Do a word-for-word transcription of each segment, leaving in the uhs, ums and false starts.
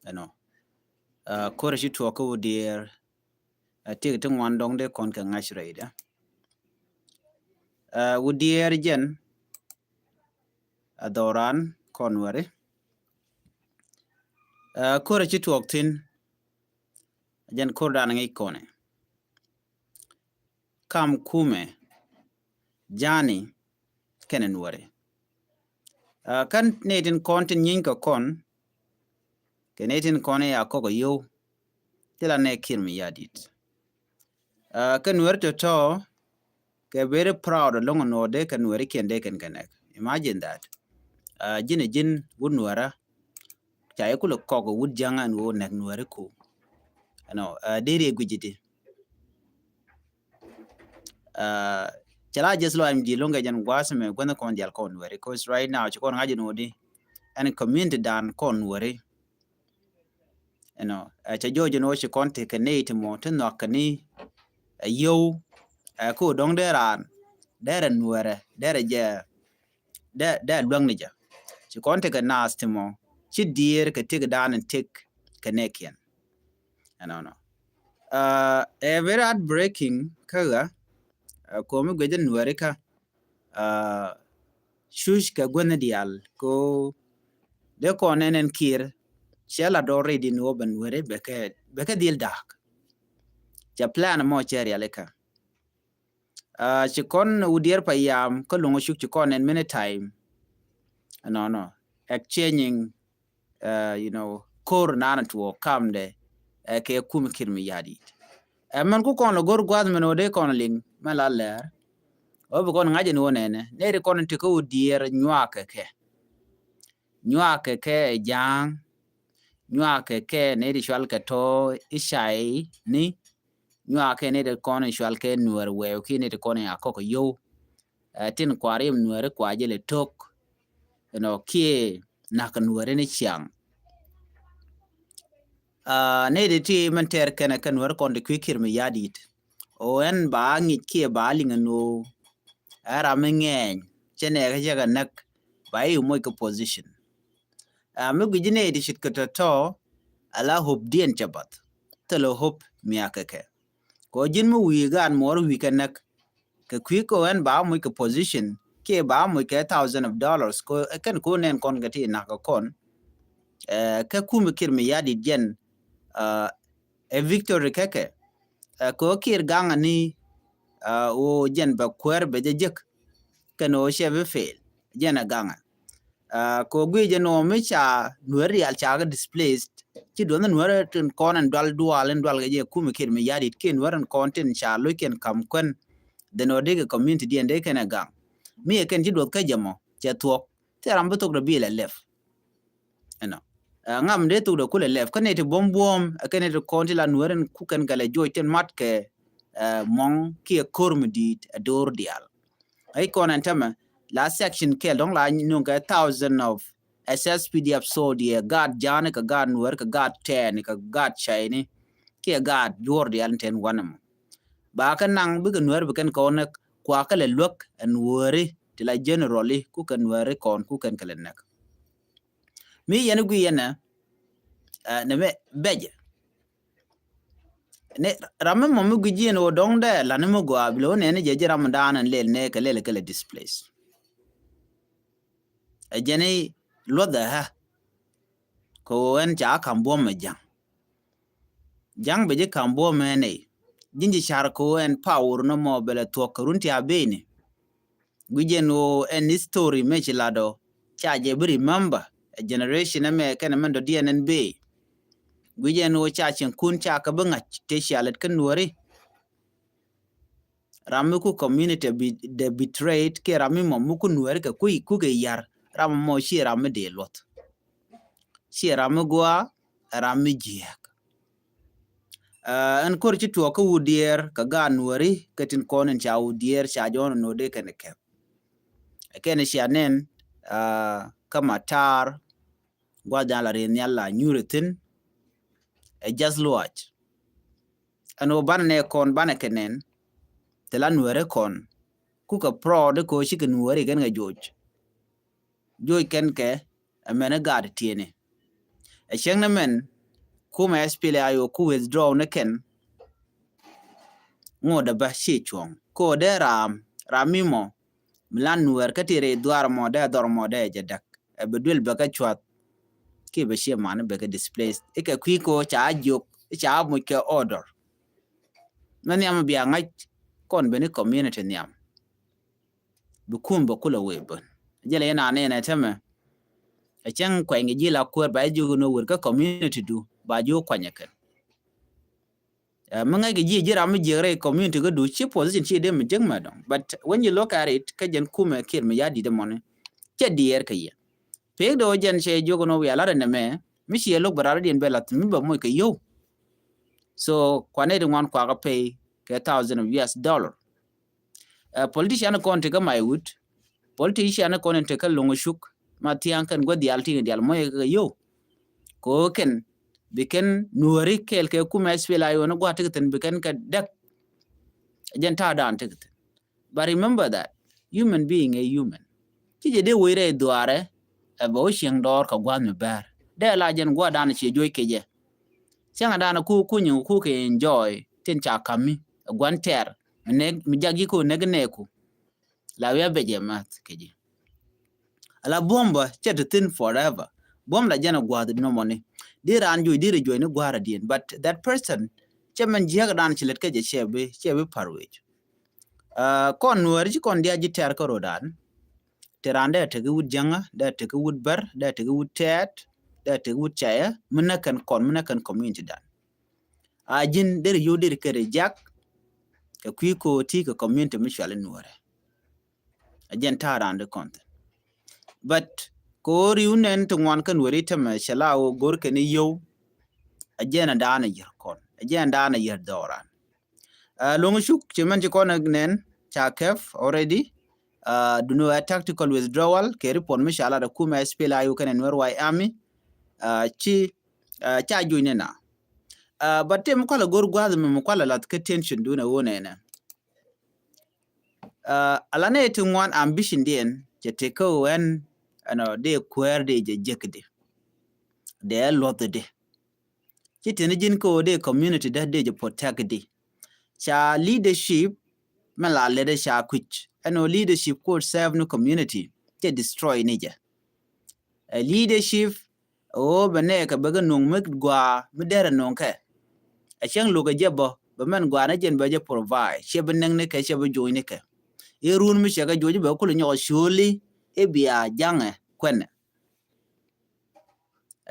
Ɛnɔ. Ɛ, kor ci tuɔk kä Wudiɛɛr. Ɛ, tiek ti ŋuan dɔŋ dee kɔn kɛ ŋa̱c rɛydɛ. Ɛ, Wudiɛɛr jɛn ɛ dhɔran kɔn wɛri. Ɛ, kor ci tuɔk thin jɛn kor dan ŋic kɔnɛ. Kam kumɛ jani kɛnɛ nuɔri. Ɛ, kɛn ni tin kɔn tin nyiny kɛ kɔn kɛ ni tin kɔn ya kɔk a yow. Ti la nɛ kir mi yadit. Ɛ, kɛ nuɔri tɔtɔ kɛ very proud along nuɔ de kɛ nuɔri kiɛn de kɛn kɛ nɛk. Imagine that. Ɛ, jin ɛ jin wut nuɔra ca ikulɛ kɔk wut jaŋ ɛn woo nɛk nuɔri ku. Ɛnɔ, ɛ, deri ɛ guici ti. Ɛ, cɛ la just lɔ ɛm di loŋ kɛ jɛn guas mɛ guɛn kɔn dial kɔn nuɔri. Cause right now ci kɔn ŋa̱c nuɔri ɛn community dan kɔn nuɔri. Ɛnɔ, ɛ, cɛ jɔɔc ɛn woo ci kɔn tekɛ ney ti mɔ ti nhɔak kɛ ni ɛ yow. Ɛ, ko dɔŋ dee raan derɛ nuɔrɛ derɛ jɛ dee dee luäŋ ni jɛ. Ci kɔn tekɛ naath ti mɔ ci dier kɛ tek dan tek kɛ nɛkiɛn. Ɛnɔnɔ. Ɛ, ɛ very heartbreaking kä ɣä. Ɛ, komi guecä nuɔri kä. Ɛ, cuc kɛ guänh dial ko dee kɔn nɛn ɛn kir cɛ la dɔr rɛy din wä bɛ nuɔri bɛ kɛ bɛ kɛ dhil da̱a̱k. Cɛ plan mɔ cɛ rialikä. Ɛ, ci kɔn Wudiɛɛr pa yam kä luŋ cuk ci kɔn ɛn many time. Ɛnɔnɔ. Exchanging, ɛ, you know, kor nan tuɔ kamdɛ, ɛ, kɛ kum kir mi yadit. Ɛ, mɛn ku kɔn lɔ gor guath mɛn wä dee kɔn liŋ mɛn la lɛr. Wä bi kɔn ŋa̱c ɛn wä nɛnɛ nɛy ti kɔn ti kä Wudiɛɛr nyuakɛ kɛ. Nyuakɛ kɛ ɛ ja̱a̱ŋ. Nyuakɛ kɛ nɛy ti cual kɛ tɔ i̱ cay ni. Nyuakɛ nɛy ti kɔn cual kɛ nuɛr wɛɛw ki nɛy ti kɔn ya kɔk yow. Ɛ, tin kuarim nuɛri kua jɛ lɛ tok. Ɛnɔ kiɛ nak nuɛri ni ciaŋ. Ɛ, nɛy ti ti mɛn tɛr kɛnɛ kɛ nuɛri kɔn ti kui̱ kir mi yadit. O ɛn ba ŋic kiɛ ba liŋ ɛn o. Ɛ ram mi ŋɛɛny cɛ nɛɛkɛ cɛ kɛ näk ba i̱ moc kɛ position. Ɛ, mi gui̱ci nɛy ti cit kɛ tɔ̱tɔ̱ ala hope diɛn cɛ bath. Thilɛ hope miakɛ kɛ. Kɛ ɣöö ji̱n mi wi̱i̱ gaat muɔɔr wi̱i̱ kɛ näk kɛ kui̱ kɛ ɣöö ɛn ba moc kɛ position kiɛ ba moc kɛ thousand of dollars kɛ ɣöö ɛ kɛn kɛ ɣöö nɛn kɔn kɛ ti nak kɛ kɔn. Ɛ, kä kumi kir mi yadit jɛn, ɛ, ɛ victory kɛ kɛ. Ɛ, kɛ ɣöö kir gaŋ ani, ɛ, ɣöö jɛn bɛ kuäär bɛ jɛ jek kɛn ɣöö cɛ bi fail jɛn ɛ gaŋɛ. Ɛ, kɛ ɣöö guic jɛ nɔ mi ca nuɛr rial ca kɛ displaced ci duɔth nuɛr tin kɔn in dual dual in dual kɛ jɛ kumi kir mi yadit kiɛ nuɛr in kɔn tin ca loc kiɛn kam kuɛn. Then ɣöö dee kɛ community diɛn dee kɛn ɛ gaŋ mi ɛ kɛn ci duɔth kä jɛ mɔ cɛ thuɔk. Thil ram bi thok dee bil ɛ lɛp. Ɛnɔ. Ɛ, ŋam dee thok dee kulɛ lɛp kä nɛy ti buɔ̱m buɔ̱m ɛ kɛn nɛy ti kɔn ti la nuɛr in kukɛn kɛ lɛ joc tin mat kɛ, ɛ, muɔ̱ŋ kiɛ ko̱r mi di̱i̱t ɛ do̱r diaal. Ɛ i̱ kɔn ɛn tämɛ la section kɛl dɔ̱ŋ la nuŋ kɛ thousand of S S P D F soldier, gaat ja̱a̱ni kɛ gaat nuɛr kɛ gaat tɛɛni kɛ gaat cayni kiɛ gaat juɔ̱ɔ̱r diaal ni tɛn wanɛ mɔ. Ba kɛ naŋ bikɛ nuɛr bi kɛn kɔn nɛ kua kɛ lɛ luäk ɛn wääri ti la general i̱ kukɛ nuɛri kɔn kukɛn kɛ lɛ näk. Mi yɛn i̱ gui yɛn ɛ, ɛ, nɛ mɛ bɛcɛ. Ni ram mi mɔ mi gui jiɛn wä dɔŋ dɛ la ni mi gua bi lɛ wä nɛni jɛ ji̱ ram mi da̱a̱n ɛn lɛl nɛ kɛ lɛl kɛ lɛ displace. Ɛ jɛn i̱ luɔth ɛ ɣä. Kɛ wä ɛn ca kam buɔ̱m ɛ ja̱ŋ. Ja̱ŋ bɛ ji̱ kam buɔ̱m ɛn ɛ ji̱n ji̱ car kɛ wä ɛn power nɔ mɔ bɛ lɛ thuɔ̱k kɛ run ti a beni. Guic jɛn ɣöö ɛn history mëë ci lat ɔ ca jɛ bi remember ɛ generation ɛmɛ kɛnɛ mɛn dɔ̱diɛn ɛn bëë. Guic jɛn ɣöö ca cieŋkun ca kɛ bi ŋa̱c tëë cia lät kä nuɔ̱ri. Ram mi ku community bi, dee betrayed kiɛ ram mi mɔ mi ku nuɔ̱ri kɛ kui̱ kukɛ yar ram mɔ ciɛ ram mi dee luɔth. Ciɛ ram mi gua̱a̱ ɛ ram mi jiääk. Ɛ, ɛn ko̱r ci tuɔɔk kä Wudiɛɛr kɛ gaat nuɔ̱ri kɛ tin kɔn in ca Wudiɛɛr ca jɔ̱ɔ̱n in nöödɛ kɛn kɛp. Ɛ kɛn cia nɛn, ɛ, kä Matar gua̱th dan la rieth nhial la nyuur ithin. Ɛ jath luaac ɛn ɣöö banɛ nɛ kɔn banɛ kɛ nɛn. Thil a nuɛɛri kɔn kukɛ prɔɔd i̱ ko̱ cikɛ nuɛɛri kɛn kɛ joc. Joc kɛn kɛ ɛmɛn i̱ gaat tieni. Ɛ cäŋ ni mɛn kumɛ S P L A I O ku withdraw ni kɛn. Ŋot dɛ bä ci cuɔ̱ŋ ko dee ram ram mi mɔ mi lan nuɛɛr kä ti rɛy dhuar mɔ dee dhɔr mɔ dee jɛ däk. Ɛ bɛ duel bɛ kä cuath. Ki bɛ cie mani bɛ kä displaced ikɛ kui̱ ko ca jiok ca muc kɛ order. Mɛ nhiam bia ŋa̱c kɔn beni community nhiam. Bi kum bɛ kulɛ wee bän jɛlɛ yɛn anɛ nɛ tɛmɛ. Ɛ cɛŋ kuɛny kɛ ji̱ la kuäär ba jiök ni wër kä community du ba jiök kuanyɛ kɛn. Ɛ mi ŋäc kɛ ji̱ ji̱ ram mi jiäk rɛy community kä du ci position ci dee mi jiäk mɛ dɔŋ. But when you look at it kä jɛn kumɛ kiɛt mi ya di̱t mɔni cɛ diɛɛr kɛ yɛ. Pek dee wä jɛn cɛ jiök ni wia lat ɛn ɛmɛ mi ci yɛ lo̱k bɛ rat diɛn bɛ lath mi bɛ moc kɛ yio̱w. So kuanɛ ti ŋuan kuakä pay kɛ thousand of U S dollar. Ɛ politician kɔn ti kä Maiwut, politician kɔn ti kä Loŋ Cuk ma thiaŋ kɛn gua̱th diaal ti diaal moc kɛ yio̱w. Ko kɛn bi kɛn nuɔri kɛɛl kɛ kumɛ S P L A I O ni gua̱th ti kɛ thin bi kɛn kɛ däk. Jɛn ta̱a̱ dan ti kɛ thin. But remember that human being a human. Ci jɛ dee wec rɛy dhuaarɛ ɛ bɛ wä cieŋ dɔɔr kɛ gua̱th mi bɛr dee la jɛn gua̱th dan ciɛ juɔc kɛ jɛ. Cäŋɛ dan ku kuny ku kɛ enjoy tin ca kami ɛ gua̱n tɛr mi nek mi jak ji̱ ko nek nɛɛku. La wi̱i̱ a bɛ jɛ math kɛ ji̱. Ala buɔ̱m bä cɛ ti thin forever. Buɔ̱m la jɛn a gua̱th nɔmɔni. Di raan juɔc di ri juɔc ni gua̱a̱r a diɛn but that person cɛ mɛn jiäk dan ci lät kɛ jɛ cɛ bi cɛ bi par wec. Kɔn nuääri ci kɔn diac ji̱ tɛr kä ro̱dan. Ti raan dee tek i̱ wut jäŋä dee tek i̱ wut bär dee tek i̱ wut tɛɛt dee tek i̱ wut cayä mi näk kɛn kɔn mi näk kɛn community dan. A ji̱n deri yio̱w deri kɛ reject kɛ kui̱ ko̱o̱ti kɛ community mi cuali nuɔrɛ. A jɛn ta̱a̱ raan di kɔn thin. But ko̱o̱ri wun nɛn ti ŋuan kä nuɔri tämɛ cɛ la wä go̱r kɛn i̱ yio̱w. A jɛn a daan a yir kɔn a jɛn a daan a yir dhɔran. Luŋ cuk ci mɛn ci kɔn nɛn ca kɛp already. Duno a tactical withdrawal kɛ report mi ca lat a kumɛ S P L A I O kɛnɛ Nuer White Army. Ci ca juny ni na. But te mi kualɛ go̱r gua̱th mi mi kualɛ lath kä tension dun a wun nɛnɛ. Ala nɛ ti ŋuan ambition diɛn cɛ ti kä ɣän ɛnɔ dee kuäär dee jɛ jek di. Dee luɔth di. Ci tini ji̱n kä ɣöö dee community dee dee jɛ protect di. Ca leadership mɛ la lɛ dee ca kui̱c ɛn ɣöö leadership ko serve ni community cɛ destroy ni jɛ. Ɛ leadership ɣöö bɛ nɛɛkɛ bɛ kɛ nuŋ mi gɔaa mi derɛ nuŋ kɛ. Ɛ cäŋ lo̱kɛ jɛ bä bɛ mɛn gɔaa ni jɛn bɛ jɛ provide cɛ bi näk ni kɛ cɛ bi joc ni kɛ. I̱ run mi cɛ kɛ joc bɛ kulɛ nyɔk ɛ cuɔli i̱ bia jaŋɛ kuɛnɛ.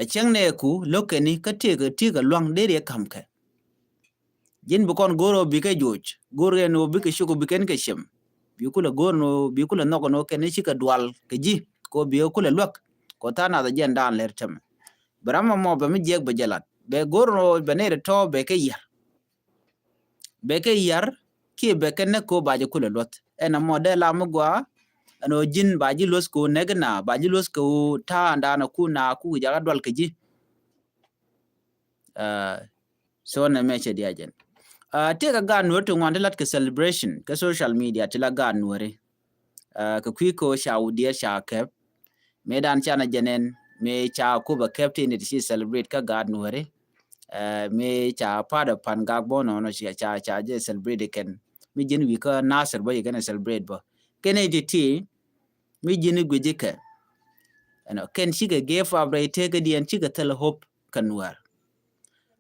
Ɛ cäŋ nɛɛku lo̱kɛni kä tëëkɛ tëëkɛ lua̱ŋ deri ɛ ka̱m kɛ. Ji̱n bi kɔn go̱o̱r ɣöö bikɛ joc go̱o̱r ɛn ɣöö bikɛ cuk ɣöö bikɛn kɛ cem. Bi kulɛ go̱o̱r ɛn ɣöö bi kulɛ nhɔk ɛn ɣöö kɛn i̱ cikɛ dual kɛ ji̱ kɛ ɣöö bikɛ kulɛ luäk. Kɛ ɣöö tha̱a̱ŋ nath ɛ jɛn daan lɛr tämɛ. Bi ram ɛmɔ bɛ mi jiɛk bɛ jɛ lat bɛ go̱o̱r ɛn ɣöö bɛ nɛy rɛ tɔ̱ bɛ kɛ yiar. Bɛ kɛ yiar kiɛ bɛ kɛ näk kɛ ɣöö ba jɛ kulɛ luɔth ɛn ɛmɔ dee la mi gɔaa. Ɛn ɣöö ji̱n ba ji̱ luɔth kɛ ɣöö näk na ba ji̱ luɔth kɛ ɣöö ta̱a̱ŋ daan ɛ kun na ku wi̱c jakä dual kɛ ji̱. So nɛ mɛ cɛ diac jɛn. Tëëkɛ gaat nuɔ̱ɔ̱ri ti ŋuan ti lat kɛ celebration kɛ social media ti la gaat nuɔ̱ɔ̱ri. Kɛ kui̱ ko̱ ca wut diɛɛr ca kɛp. Mëë dan canɛ jɛ nɛn mëë ca Akobo kɛp ti ni ti ci celebrate kä gaat nuɔ̱ɔ̱ri. Mëë ca part of Pangak bä nɔnɔ ca ca jɛ celebrate kɛn mi ji̱n wi̱i̱ kä Nasir bä ci kɛn celebrate bä kɛn i̱ ti ti. Mi ji̱n i̱ guic ikɛ ɛnɔ kɛn cikɛ give up rɛy tëëkädiɛn cikɛ thil hope. Kä nuäär.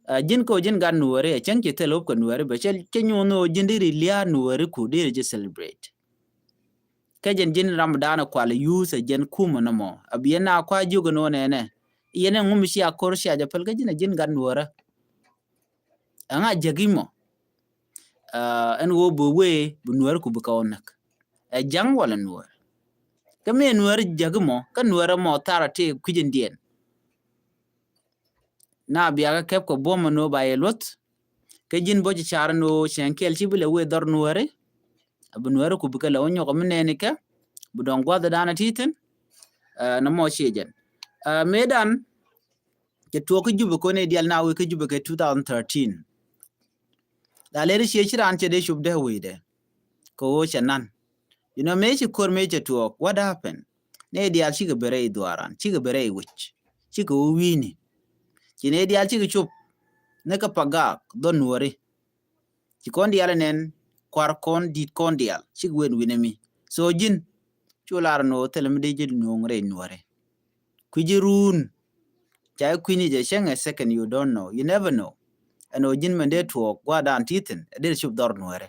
Ji̱n kä ji̱n gat nuääri ɛ cäŋ ci thil hope kä nuääri bɛ cɛ nyuun ɣöö ji̱n deri lia̱a̱ nuääri ku deri ji̱ celebrate. Kä jɛn ji̱n ram da̱a̱n ɛ kual ɛ yuuth ɛ jɛn kumä nɔmɔ a bi yɛn na kua jiök ɛn ɣöö nɛnɛ. Yɛn ɛŋu mi cia ko̱r cia jɛ päl kä ji̱n ɛ ji̱n gat nuäärä. Ɛŋa jäk imɔ. Ɛn ɣöö bi wee bi nuäär ku bi kɛ ɣɔn näk. Ɛ ja̱ŋ wala nuäär. Kä mi ɛ nuäär jäk imɔ kä nuäär ɛmɔ thar ɛ ti kui̱c in diɛn. Na biakä kɛp kɛ buɔ̱m ɛn ɣöö ba yɛ luɔth. Kä ji̱n bä ci car ɛn ɣöö cɛn kɛl ci bi lɛ wee dhɔr nuääri. A bi nuääri ku bi kɛ lɛ wä nyɔk mi nɛɛni kɛ bi dɔ̱ŋ gua̱th ɛ da̱a̱n ɛ ti thi̱n. Nɔmɔ ciɛ jɛn mëë dan. Cɛ tuɔɔk kä Jubɛ kɔn i̱ dial na wee kä Jubɛ kɛ two thousand thirteen. La leri ciɛ ci raan cɛ dee cop dee wecdɛ. Kɛ ɣöö cɛ nan. You know mëë ci ko̱r mëë cɛ tuɔɔk what happened? Nɛ dial cikɛ bɛ rɛy dhuaaran cikɛ bɛ rɛy wec. Cikɛ wä wi̱i̱ni. Ci nɛ dial cikɛ cop. Ni kä Pagak dhɔ Nuɔri. Ci kɔn diaal nɛn, kuar kɔn, dit kɔn diaal, cik wen wi̱nɛ mi. So ji̱n cu lar ni ɣöö thilɛ mi dee ji̱ nuɔ̱ŋ rɛy Nuɔri. Kui̱ ji̱ ruun. Ca i̱ kui̱ni jɛ cäŋ ɛ second, you don't know, you never know. Ɛn ɣöö ji̱n mɛn dee tuɔɔk gua̱a̱r dan ti thi̱n ɛ dee cop dhɔr Nuɔri.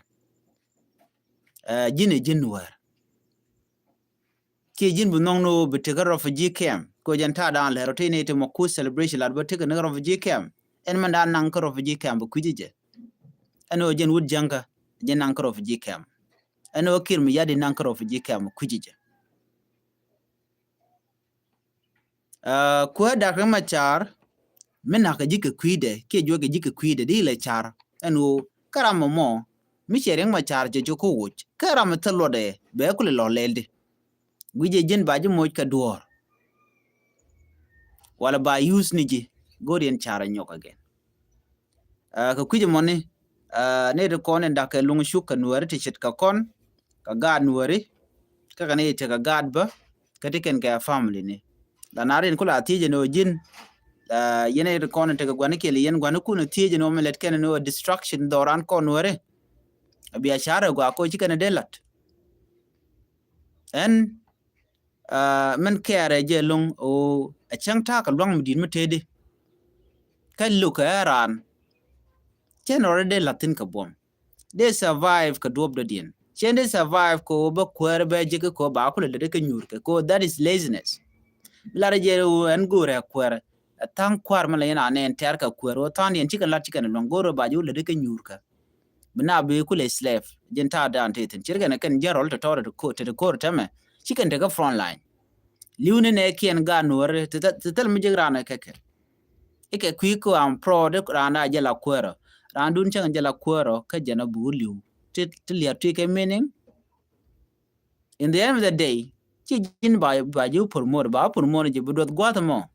Ɛ ji̱n ɛ ji̱n Nuɔr. Kiɛ ji̱n bi nhɔŋ ni ɣöö bi tekä refugee camp. Kɛ ɣöö jɛn ta̱a̱ da̱a̱n lɛr ɔ tëë ni ti mɔ kuth celebration lat bä tekä ni refugee camp. Ɛn mɛn da̱a̱n naŋ kä refugee camp bi kui̱ci jɛ. Ɛn ɣöö jɛn wut jäŋkä jɛ naŋ kä refugee camp. Ɛn ɣöö Kiir Mayardit naŋ kä refugee camp bi kui̱ci jɛ. Aa, kuäär dak Riɛk Macar mi na̱k kɛ ji̱ kɛ kui̱dɛ kiɛ juɔk kɛ ji̱ kɛ kui̱dɛ di lɛ car. Ɛn ɣöö kä ram mɔ mɔ mi cɛ Riɛk Macar cɛ cu kä woc kä ram mi thil luɔtdɛ bɛ kulɛ lɔ lɛl di. Guic jɛ ji̱n ba ji̱ moc kɛ duɔ̱ɔ̱r. Wala ba use ni ji̱ go̱o̱r yɛn car ɛ nyɔk again. Aa, kɛ kui̱c ɛmɔni, aa, ni ti kɔn in da̱k kɛ luŋ cuk kɛ Nuɛri ti ce̱tkɛ kɔn kɛ gaat Nuɛri. Kä kɛ ni ti kɛ gaat bä kä ti kɛn kɛ family ni. La na rin kula thiecɛ ni ɣöö ji̱n, aa, yɛn ti kɔn in tekɛ gua̱ni kiɛli yɛn gua̱ni kun thiecɛ ni ɣöö mi lɛt kɛn ni ɣöö distraction dhɔran kɔn Nuɛri. A biacara gua ko ci kɛn dee lat. Ɛn, aa, mɛn kɛɛrɛ jɛ loŋ ɣöö a cäŋ ta̱a̱ kɛ luaŋ mi di̱t mi tëëdi. Kä luk kɛ ɛ raan cɛn rɔɔdɛ dee la̱th thi̱n kɛ buɔ̱m. Dee survive kɛ duɔ̱p dɔ̱diɛn. Cɛn dee survive kɛ ɣöö bä kuäär bɛ ji̱ kä kɛ ɣöö ba kulɛ lät kä nyuur kɛ kɛ ɣöö that is laziness. Mi lar jɛ ɣöö ɛn go̱o̱rɛ kuäär. Ɛ tha̱a̱ŋ kua̱r mi la yɛn a nɛn tɛ̈r kɛ kuäär ɣöö tha̱a̱ŋdiɛn cikɛ lat cikɛ ni luaŋ go̱o̱rɛ ba ji̱ wä lät kä nyuur kɛ. Bi na bi kulɛ slave ji̱n ta̱a̱ dan tëë thi̱n. Cirkɛn kɛn jɛn rɔl tɔ̱tɔ̱ tëë ko̱r tɛmɛ. Cikɛn tekɛ front line. Li̱w ni nɛ kiɛn gaat Nuɔri ti thil mi ji̱k raan ɛ kɛkɛ. Ikɛ kui̱ ko am proud raan da jɛ la kuäärä. Raan dun cäŋ jɛ la kuäärä kä jɛn a buk li̱w. Ti, ti liɛr ti kɛ meaning. In the end of the day, ci ji̱n ba, ba ji̱ promote, ba promote ji̱ bi duɔth gua̱th mɔ.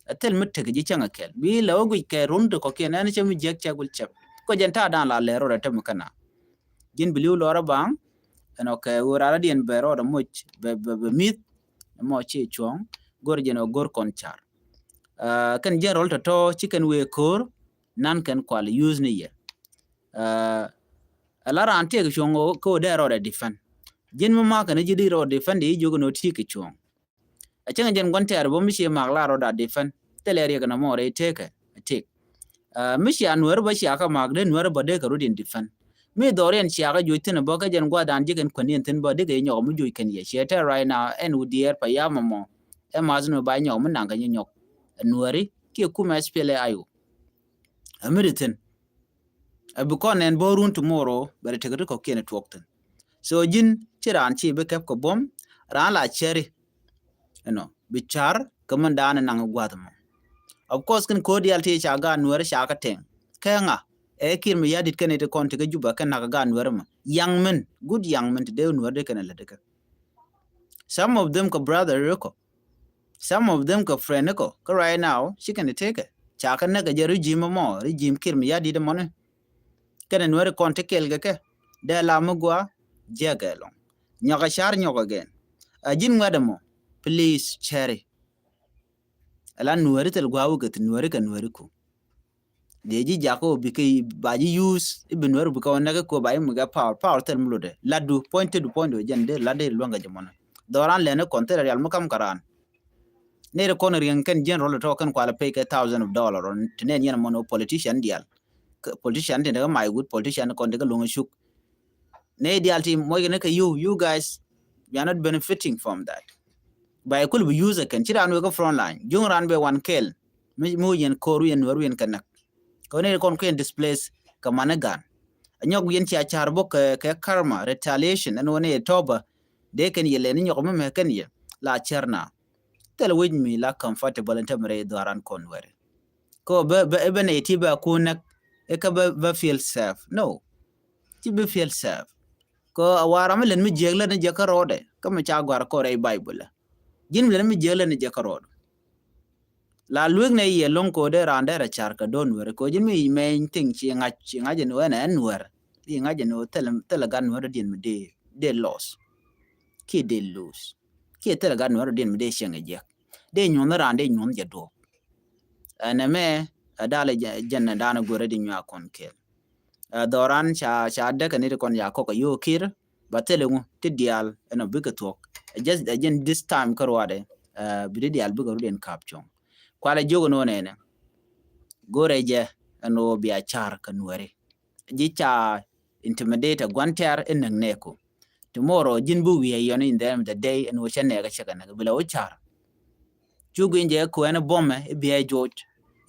A thil mi tek ji̱ cäŋ a kɛl. Bi la wä guic kɛ run ti kɔkiɛn ɛn cɛ mi jiäk cɛ gul cɛp. Kɔ jɛn ta̱a̱ da̱a̱n la lɛr rot a tɛm kɛna. Ji̱n bi li̱w lɔr a baŋ. Ɛn ɔ kɛ ɣöö rara diɛn bɛ rɔɔdɛ moc bɛ, bɛ, bɛ mi̱th. Mɔ ci cuɔ̱ŋ go̱r jɛn ɔ go̱r kɔn car. Aa, kɛn jɛn rɔl tɔ̱tɔ̱ ci kɛn wee ko̱r nan kɛn kual use ni yɛ. Aa, ala raan tiek cuɔ̱ŋ ɔ kä ɔ dee rɔɔdɛ defend. Ji̱n mi makɛ ni ji̱ di rɔɔdɛ defend di jiök ni ɔ tiek cuɔ̱ŋ. A cäŋ jɛn gua̱n tɛɛr bä mi ci mak la rɔɔdɛ defend. Thilɛ riɛk ni mɔ rɛy tekɛ a tiek. Aa, mi cia Nuɛr bä cia kä mak dee Nuɛr bä dee kɛ rut in defend. Mi dhɔriɛn cia kä juɔc thi̱n bä kä jɛn gua̱dan ji̱ kɛn kuäniɛn thi̱n bä dee kɛ nyɔk mi juɔc kɛn yɛ ciɛ tɛɛr right now ɛn wut diɛɛr pa yam mɔ. Ɛ math ni ba nyɔk mi naŋ kɛ nyɔk. Ɛ Nuɛri kiɛ kumɛ S P L A I O. Ɛ mi ri thi̱n. Ɛ bi kɔn nɛn bä run tomorrow bɛ ri tekɛ ti kɔkiɛn tuɔk thi̱n. So ji̱n ci raan ci bi kɛp kɛ buɔ̱m raan la cɛri. You know, bi car kä min da̱a̱n naŋ gua̱th mɔ. Of course kɛn ko̱r diaal ti ca gaat Nuɛri ca kä tɛŋ kɛ ŋa. Ɛ Kiir Mayardit kɛn iti kɔn ti kä Juba kɛn nakä gaat Nuɛri mɔ. Young men, good young men ti dee Nuɛri dee kɛn lät kɛ. Some of them kɛ brother rikɔ. Some of them kɛ friend rikɔ. Kä right now ci kɛn tekɛ ca kä näk kɛ jɛ regime mɔ, regime Kiir Mayardit mɔni. Kɛnɛ Nuɛri kɔn ti kɛl kɛ kɛ dee la mi gua jiɛk ɛlɔŋ. Nyɔk a car nyɔk again. A ji̱n ŋuɛt ɛmɔ, please cɛri. Ala Nuɛri thil gua wä kɛ thi Nuɛri kɛ Nuɛri ku. Dee ji̱ jak ɔ bikɛ ba ji̱ use i̱ bi Nuɛri bikɛ wä nɛk kɛ ku ba ji̱ mi gɛ power, power thil mi lotdɛ latdu point thil du point du jɛn dee lat dee luäŋ kɛ jɛ mɔnɛ. Dhɔran lɛn ikɔn thil rial mi kam kɛ raan. Nɛy ti kɔn riɛŋ kɛn general tɔ kɛn kualɛ pay kɛ thousand of dollar ɔ ti nɛn yɛn mɔnɛ politician dial. Politician ti nɛ kɛ my good politician kɔn ti kɛ luŋ cuk. Nɛy dial ti muɔc kɛ ni kɛ you, you guys, we are not benefiting from that. Ba ikul bi use kɛn ci raan wek kɛ front line juŋ raan bɛ wan kɛl. Mi, mi wi̱i̱ yɛn ko̱r wi̱i̱ yɛn nuɛr wi̱i̱ yɛn kɛ näk. Kɛ wä nɛy ti kɔn kɛ yɛn displace kɛ manɛ gan. A nyɔk wi̱i̱ yɛn cia car bok kɛ, kɛ karma retaliation ɛn wä nɛy tɔba. Dee kɛn yɛ lɛ ni nyɔk mi mɛ kɛn yɛ la cɛr na. Thil wi̱c mi la comfortable ɛn tämɛ rɛy dhuaran kɔn wɛri. Kɛ bä, bä, bä nɛy ti bä kun näk. Ɛ kä bä, bä feel safe. No. Ci bä feel safe. Kɛ a war ram mi lät mi jiäk lät ni jɛ kä rɔɔdɛ. Kä mi ca gɔ̱a̱r kɔn rɛy Baibol. Ji̱n mi lät mi jiäk lät ni jɛ kä rɔɔdɛ. La luek nɛ yɛ lo̱ŋ kɛ dee raan dee rɛ car kɛ do̱n wɛrɛ kɛ ji̱n mi mɛny thiŋ ci ŋa̱c, ci ŋa̱c ɛn wɛn ɛn wɛrɛ. Ci ŋa̱c ɛn wɛ thilɛ, thilɛ gan wɛrɛ diɛn mi dee, dee loss. Kiɛ dee lose. Kiɛ thilɛ gan wɛrɛ diɛn mi dee cieŋ ɛ jiɛk. Dee nyuɔ̱n raan dee nyuɔ̱n jɛ duɔ̱ɔ̱p. Ɛn ɛmɛ, Ɛ dal jɛn ɛ dan go̱rɛ di nyuak kɔn kɛl. Ɛ dhɔran ca ca däkɛ ni ti kɔn ya kɔk ɛ yo̱o̱ kir ba thil iŋu ti diaal ɛn ɔ bikɛ thuɔk. Ɛ just ɛ jɛn this time kä ruadɛ ɛ bi ti diaal bikɛ rut in kap cuɔ̱ŋ. Kualɛ jiök ɛn ɣöö nɛnɛ go̱rɛ jɛ ɛn ɣöö bia car kä nuɛri. Ji̱ ca intimidate ɛ gua̱n tɛ̈r in näk nɛɛku. Tomorrow ji̱n bi wi̱i̱ ɛ yɔn in the end of the day ɛn ɣöö cɛ nɛɛk ɛ cɛ kɛ näk bi lɛ wä car. Cu gui̱n jɛ kɛ kuɛn buɔmɛ i̱ biɛ joc.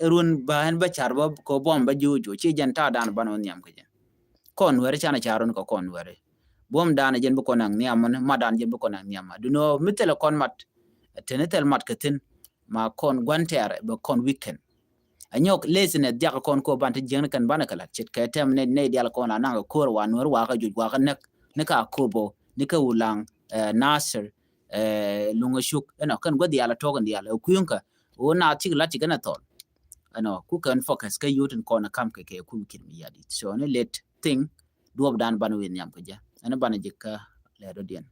I̱ run ba ɛn bä car bä kɛ buɔm bä ji̱ wä joc ci jɛn ta̱a̱ dan ban wä nhiam kɛ jɛ. Kɔn wɛri canɛ car run kɛ kɔn wɛri. Buɔm dan jɛn bi kɔn ɛŋ nhiam mɔni mat dan jɛn bi kɔn ɛŋ nhiam ma dunɔ mi thilɛ kɔn mat. Teni thil mat kɛ thin ma kɔn gua̱n tɛɛr bɛ kɔn weekend. Anyɔk lesson ɛ dhiak kɔn ko ban ti jiäkni kɛn banɛ kɛ lat ce̱tkɛ tɛm nɛy dial kɔn la naŋ kɛ ko̱r wa nuɛr wa kɛ juc wa kɛ näk ni ka kobo ni kɛ wulaŋ. Nasir luŋ a cuk ɛnɔ kɛn gua̱th dial a tɔk in dial ɛ kui̱ŋ kɛ ɣöö naath cik lat ci kɛn a thɔl. Ɛnɔ ku kɛn focus kɛ yot in kɔn a kam kɛ kɛ ku wi̱i̱ ki̱n mi yat it so ni let thing duɔp dan ban wi̱i̱ nhiam kɛ jɛ ɛn ban a ji̱ kä lɛ dɔ̱diɛn.